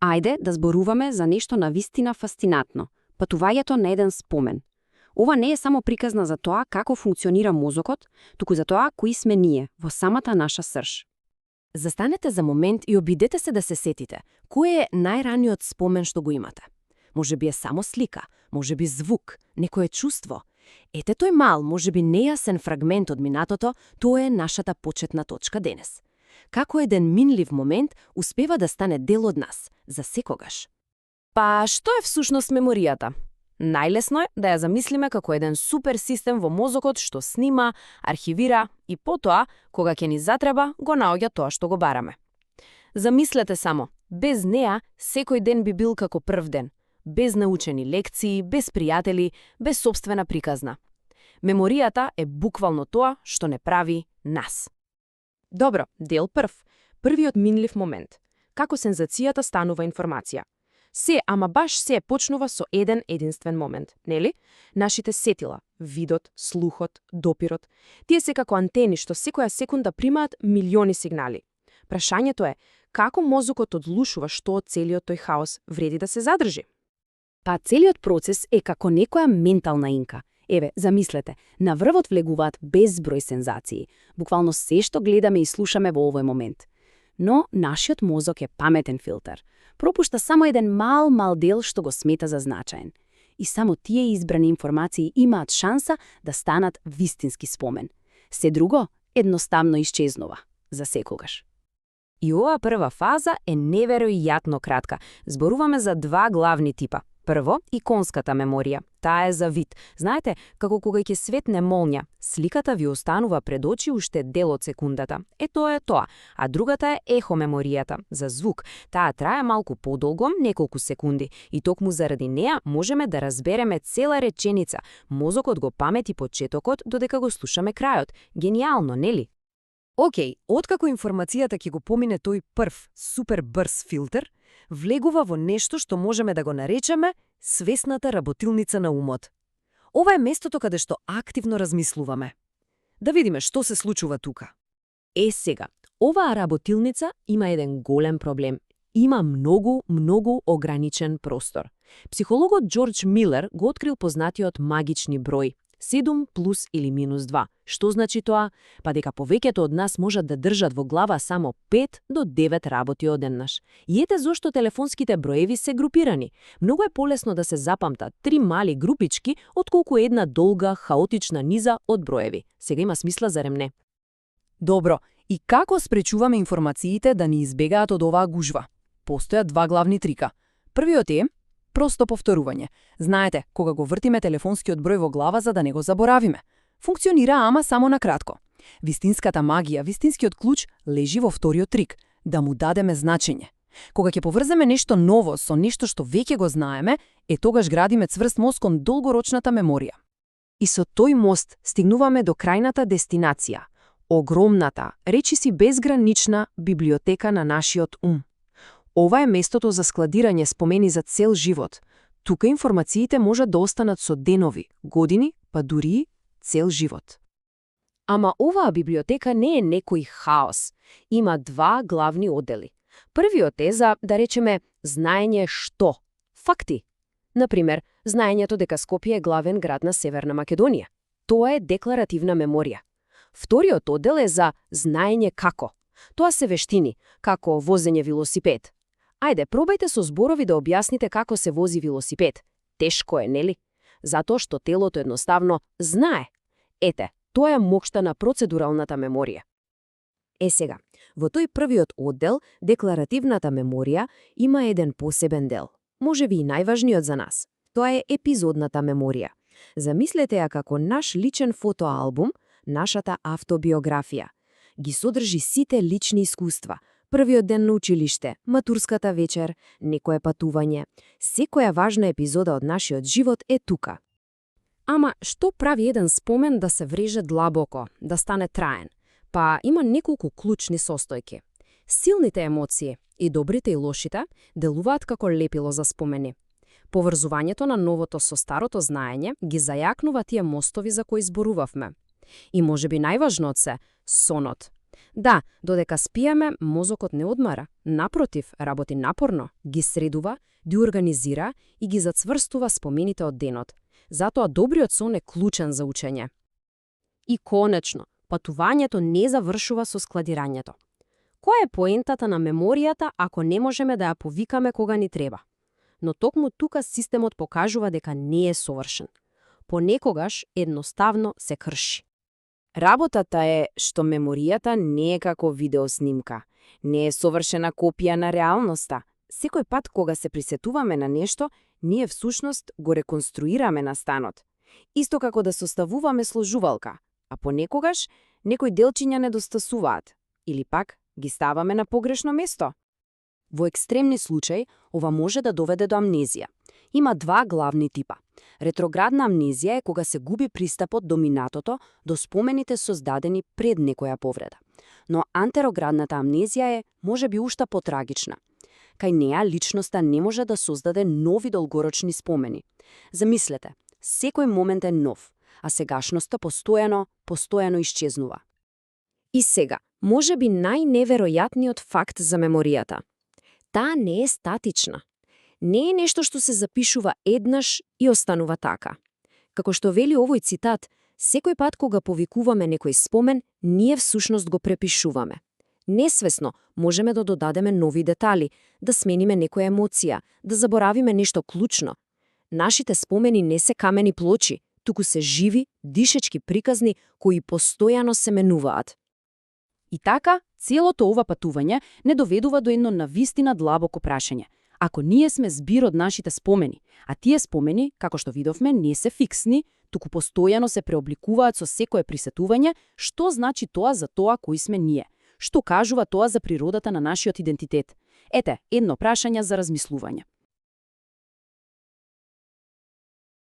Ајде да зборуваме за нешто навистина фасцинатно, патувањето на еден спомен. Ова не е само приказна за тоа како функционира мозокот, туку за тоа кои сме ние во самата наша срж. Застанете за момент и обидете се да се сетите. Кој е најраниот спомен што го имате? Можеби е само слика, можеби звук, некое чувство. Ете тој мал, можеби нејасен фрагмент од минатото, тоа е нашата почетна точка денес. Како еден минлив момент успева да стане дел од нас, за секогаш. Па што е всушност меморијата? Најлесно е да ја замислиме како еден супер систем во мозокот што снима, архивира и потоа, кога ќе ни затреба, го наоѓа тоа што го бараме. Замислете само, без неа секој ден би бил како прв ден, без научени лекции, без пријатели, без сопствена приказна. Меморијата е буквално тоа што не прави нас. Добро, дел прв. Првиот минлив момент. Како сензацијата станува информација. Се, ама баш се почнува со еден единствен момент, нели? Нашите сетила, видот, слухот, допирот, тие се како антени што секоја секунда примаат милиони сигнали. Прашањето е, како мозокот одлушува што од целиот тој хаос вреди да се задржи? Па целиот процес е како некоја ментална инка. Еве, замислете, на врвот влегуваат безброј сензации, буквално се што гледаме и слушаме во овој момент. Но нашиот мозок е паметен филтер. Пропушта само еден мал дел што го смета за значаен. И само тие избрани информации имаат шанса да станат вистински спомен. Се друго едноставно исчезнува за секогаш. И оваа прва фаза е неверојатно кратка. Зборуваме за два главни типа. Прво, иконската меморија. Таа е за вид. Знаете, како кога ќе светне молња, сликата ви останува пред очи уште дел од секундата. Тоа е тоа. А другата е ехомеморијата, за звук. Таа трае малку подолго, неколку секунди, и токму заради неа можеме да разбереме цела реченица. Мозокот го памети почетокот додека го слушаме крајот. Гениално, нели? Океј, откако информацијата ќе го помине тој прв, супер брз филтер, влегува во нешто што можеме да го наречеме свесната работилница на умот. Ова е местото каде што активно размислуваме. Да видиме што се случува тука. Сега, оваа работилница има еден голем проблем. Има многу ограничен простор. Психологот Џорџ Милер го открил познатиот магични број 7 плюс или минус 2. Што значи тоа? Па дека повеќето од нас можат да држат во глава само 5 до 9 работи одеднаш. И ете зошто телефонските броеви се групирани. Многу е полесно да се запамтат 3 мали групички, отколку една долга, хаотична низа од броеви. Сега има смисла, зарем не? Добро, и како спречуваме информациите да ни избегаат од оваа гужва? Постојат два главни трика. Првиот е просто повторување. Знаете, кога го вртиме телефонскиот број во глава за да не го заборавиме. Функционира, ама само на кратко. Вистинската магија, вистинскиот клуч лежи во вториот трик, да му дадеме значење. Кога ќе поврземе нешто ново со нешто што веќе го знаеме, тогаш градиме цврст мост кон долгорочната меморија. И со тој мост стигнуваме до крајната дестинација, огромната, речиси безгранична библиотека на нашиот ум. Ова е местото за складирање спомени за цел живот. Тука информациите можат да останат со денови, години, па дури цел живот. Ама оваа библиотека не е некој хаос. Има два главни оддели. Првиот е за, да речеме, знаење што. Факти. Например, знаењето дека Скопје е главен град на Северна Македонија. Тоа е декларативна меморија. Вториот оддел е за знаење како. Тоа се вештини, како возење велосипед. Ајде, пробајте со зборови да објасните како се вози велосипед. Тешко е, нели? Затоа што телото едноставно знае. Ете, тоа е мокшта на процедуралната меморија. Сега, во тој првиот оддел, декларативната меморија, има еден посебен дел. Можеби и најважниот за нас. Тоа е епизодната меморија. Замислете ја како наш личен фотоалбум, нашата автобиографија. Ги содржи сите лични искуства, првиот ден на училиште, матурската вечер, некое патување. Секоја важна епизода од нашиот живот е тука. Ама што прави еден спомен да се вреже длабоко, да стане траен? Па има неколку клучни состојки. Силните емоции, и добрите и лошите, делуваат како лепило за спомени. Поврзувањето на новото со старото знаење ги зајакнува тие мостови за кои зборувавме. И можеби најважно од се, сонот. Да, додека спиеме, мозокот не одмара. Напротив, работи напорно, ги средува, ги организира и ги зацврстува спомените од денот. Затоа добриот сон е клучен за учење. И конечно, патувањето не завршува со складирањето. Која е поентата на меморијата ако не можеме да ја повикаме кога ни треба? Но токму тука системот покажува дека не е совршен. Понекогаш едноставно се крши. Работата е што меморијата не е како видеоснимка, не е совршена копија на реалноста. Секој пат кога се присетуваме на нешто, ние всушност го реконструираме настанот. Исто како да составуваме сложувалка, а понекогаш некои делчиња недостасуваат, или пак ги ставаме на погрешно место. Во екстремни случаи, ова може да доведе до амнезија. Има два главни типа. Ретроградна амнезија е кога се губи пристапот до минатото, до спомените создадени пред некоја повреда. Но антероградната амнезија е, можеби, уште потрагична. Кај неа личноста не може да создаде нови долгорочни спомени. Замислете, секој момент е нов, а сегашноста постојано исчезнува. И сега, можеби најневеројатниот факт за меморијата. Таа не е статична. Не е нешто што се запишува еднаш и останува така. Како што вели овој цитат, секој пат кога повикуваме некој спомен, ние всушност го препишуваме. Несвесно можеме да додадеме нови детали, да смениме некоја емоција, да заборавиме нешто клучно. Нашите спомени не се камени плочи, туку се живи, дишечки приказни кои постојано се менуваат. И така, целото ова патување не доведува до едно навистина длабоко прашање. Ако ние сме збир од нашите спомени, а тие спомени, како што видовме, не се фиксни, туку постојано се преобликуваат со секое присетување, што значи тоа за тоа кои сме ние? Што кажува тоа за природата на нашиот идентитет? Ете, едно прашање за размислување.